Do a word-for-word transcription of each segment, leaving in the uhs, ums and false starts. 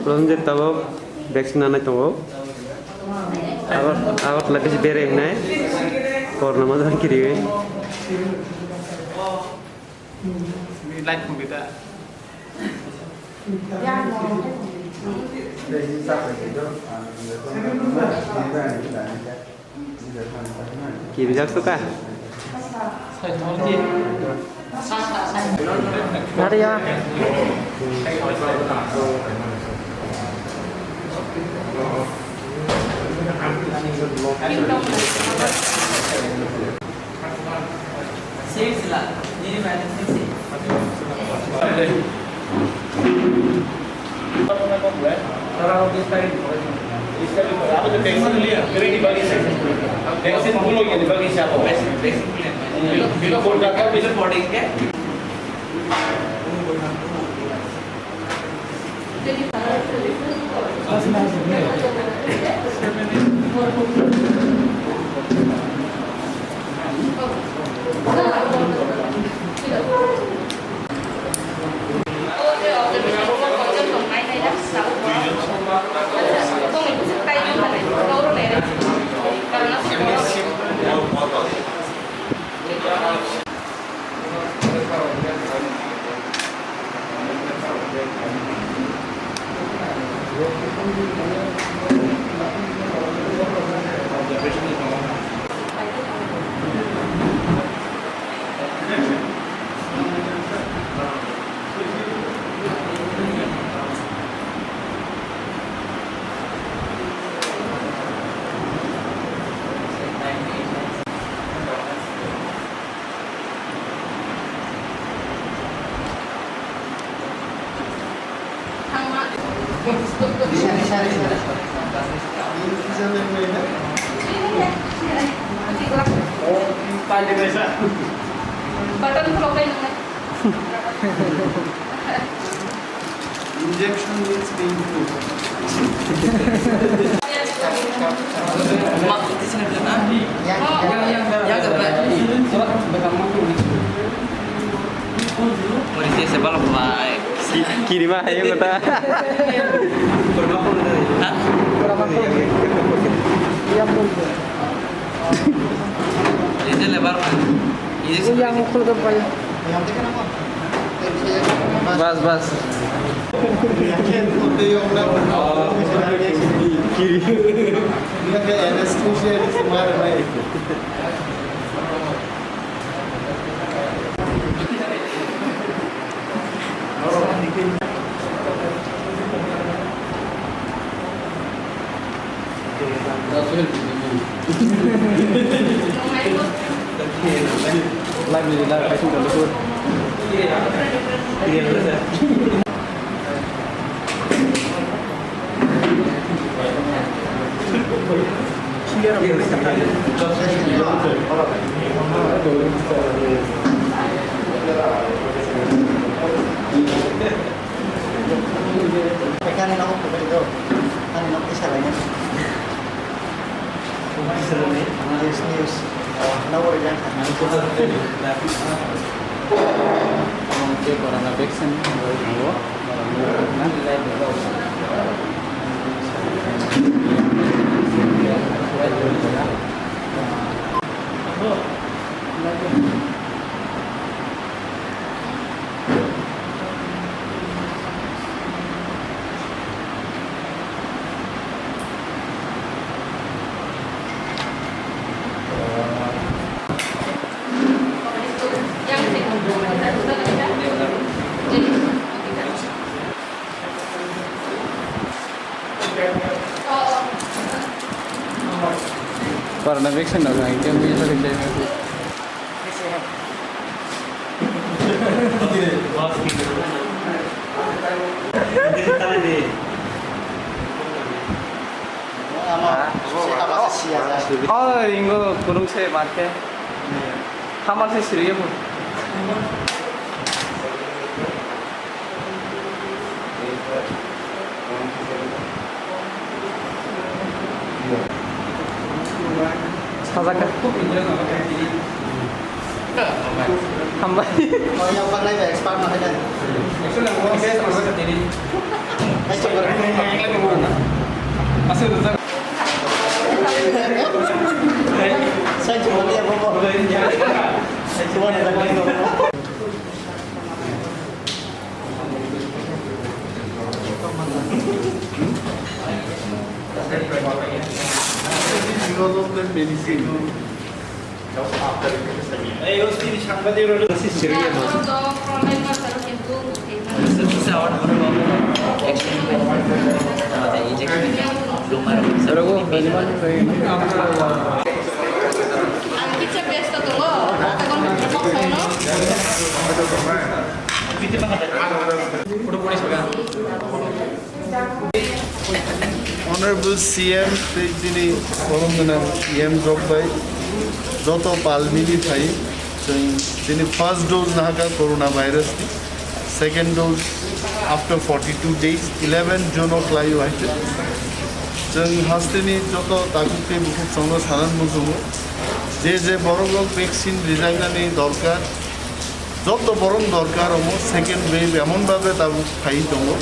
Tonjit tabok vaccine nanai tongo. Agot, agot lagi si bere hinai. Korna ma jang kiri. Light mo kita. Kibijak to ka? Nariya. Button ko lokai nang. Injection needs being put. Kirima hayo kota. Ini lebar. Ini yang mukul ke pai. Bas, bas. Kiri. Kani nogo pukri do, kani nogo kisa lainai. News, news. Nogo rijak kha. Corona vaccine. Corona vaccine no jang, khe mui thari jai. Oh, ingo kurung se marke. Hamar se siriye bu. Sajak kha. Hambai. Oh, yang pernah itu expert mah kan? Actually, aku best orang tadi. Expert orang. Masih ada. Saya cuma lihat apa. Cuma lihat apa. Development medicine. Honorable C M tei chini borom gwnang E M Job bai joto pal mili phai chwng chini first dose nahaka corona virus ni, second dose after forty two days, eleven June o khlai o hai chwng hasteni joto takuk tei bukhuk chwngno sanan muchungo je je borok rok vaccine rijaknani dorkar. Joto borok dorkar omo second wave emon babe tabuk phai tongo.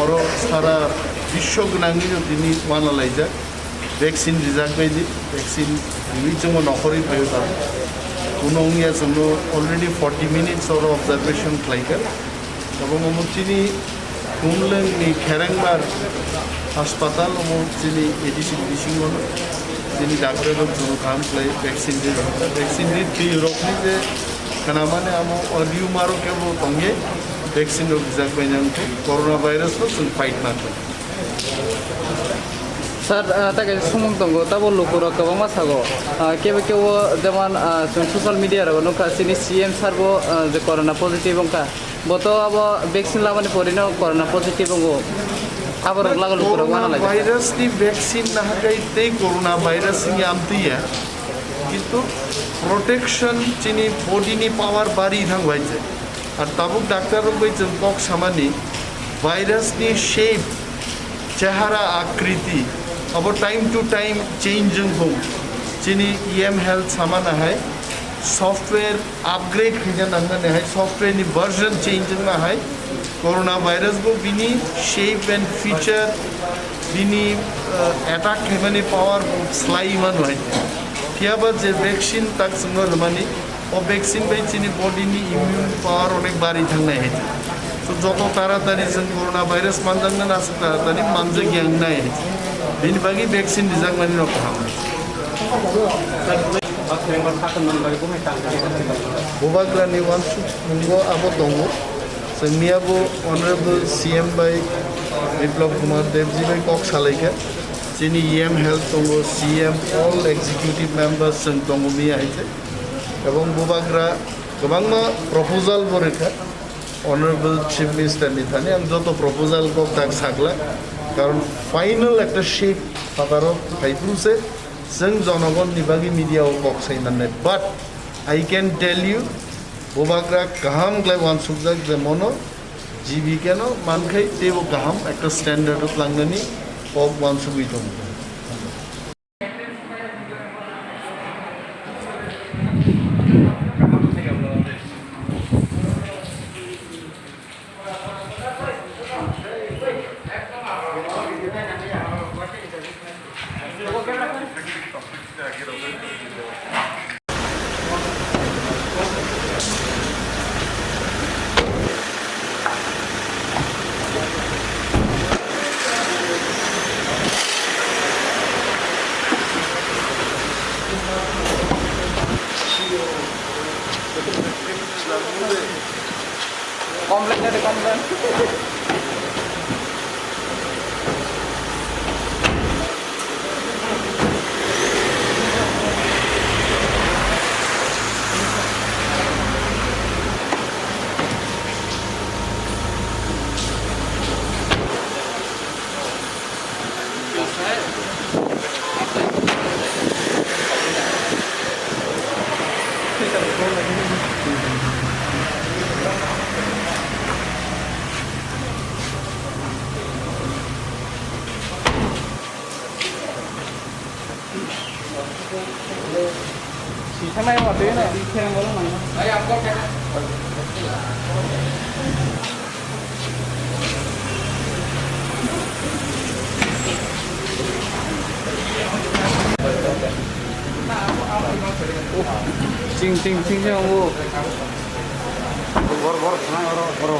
Oro sara biswo gwnangwi no tini uanalaijak. Vaccine rijak bai di, vaccine riwi chwngno nokhorwi phaio tabuk. Kuno wngya chwngno already forty minutes oro observation khlaikha. Tabuk omo chini Kunlwng ni Kherengbar hospital omo chini A D C bisingo no chini doctor rok chwngno kaham khlai vaccine ri rok. Vaccine ri twi rok ni je khwnamani amo o rumor o kebo tongye vaccine rok rijak bai nang thai corona virus no chwng fight nang thai. Sir, ah, ta kaisa sumung tongo, tabo lukurok kwbangma sago. Ah, kebo kebo jemon, ah, chwng social media rogo nukha, chini C M sir bo, ah, je corona positive wngkha. Bo to abo vaccine lamani porino corona positive wngo. Aborok lago lukurok wana lai. Corona virus ni vaccine nahakai tei corona virus ni amtwi ya. Kintu protection chini body ni power bari thang bai je. Ar tabuk doctor rok bai chwng kok samani virus ni shape, chehara akriti abo time to time change wng thung. Chini E M Health samana hai software upgrade khaina nangnani hai, software ni version change wngna hai, corona virus bo bini shape and feature, bini, uh, attack khaimani power bo slai mano hai. Phiya ba je vaccine tak chwngno rwmani, o vaccine bai chini body ni immune power onek bari thangnai hai. So joto taratari chwng corona virus manjakna nasuk taratari manjak yang nai hai. Bini bagwi vaccine rijakmani rok kaham. Bubagrani uansukmungo abo tongo. Chwng miyabo Honorable C M bai Biplab Kumar Debji bai kok salaikha. Chini E M Health tongo, C M, all executive members chwng tongo miya hai khe. Ebong bubagra kwbangma proposal bo rwkha Honorable Chief Minister ni thani. Ang joto proposal kok tak sakla, karon final ekta shape phataro phaiphuru se. Chwng jonogon ni bagwi media o kok sai mannai, but I can tell you, bubagra kaham khlai uansukjak je mono G B K no mankhai teibo kaham ekta standard o tlangnani kok uansugwi tongo. Complain jadi complain. Ching ching ching ching o. Bor bor thang oro oro.